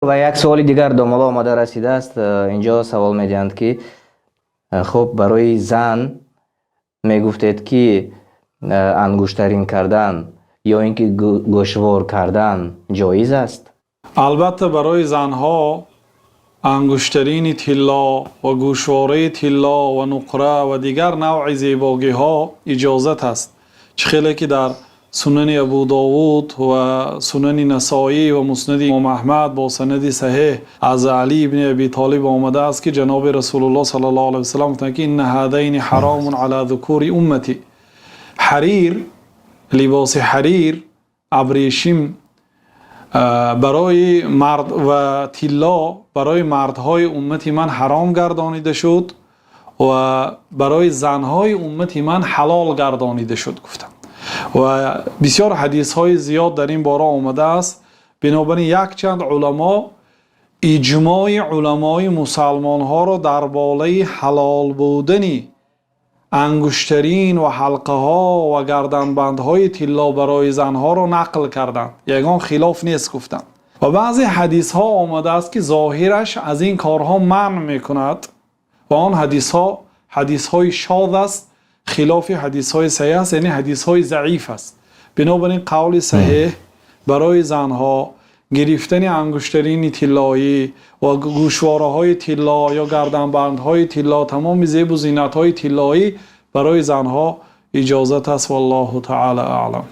Ва як савол дигар домла омада расидааст. Инҷо савол медиҳанд, ки хуб, барои зан мегуфтед, ки ангуштарин кардан ё инки гӯшвор кардан ҷоиз аст? Албатта, барои занҳо ангуштарини тилло ва гӯшвораи тилло ва нуқра ва дигар навъи зебоиҳо иҷоза аст. Чӣ хеле ки дар Сунани Абӯдовуд ва Сунани Насоӣ ва Муснади Имом Аҳмад бо санади саҳеҳ аз Алӣ ибни Абӣ Толиб омадааст, ки ҷаноби Расулуллоҳ саллаллоҳу алайҳи васаллам фармуданд, ки إن هذين حرام على ذكور أمتي. Ҳарир, либоси ҳарир, абрешим барои мард ва тилло барои мардҳои уммати ман ҳаром гардонида шуд ва барои занҳои уммати ман ҳалол гардонида шуд, гуфтанд. Ва бисёр ҳадисҳои зиёд дар ин бора омадааст. Бинобар ин як чанд уламо иҷмои уламои мусулмонҳоро дар бораи ҳалол будани ангуштарин ва ҳалқаҳо ва гарданбандҳои тилло барои занҳоро нақл карданд. Ягон хилоф нест, гуфтанд. Ва баъзе ҳадисҳо омадааст, ки зоҳираш аз ин корҳо манъ мекунад ва он ҳадисҳо ҳадисҳои шоз аст, хилофи ҳадисҳои саҳеҳ аст, яъне ҳадисҳои заиф аст. Бинобар ин қавли саҳеҳ, барои занҳо гирифтани ангуштарини тиллоӣ ва гӯшвораҳои тилло ё гарданбандҳои тилло, тамоми зебу зинатҳои тиллоӣ барои занҳо иҷоза аст. Валлоҳу таъоло аълам.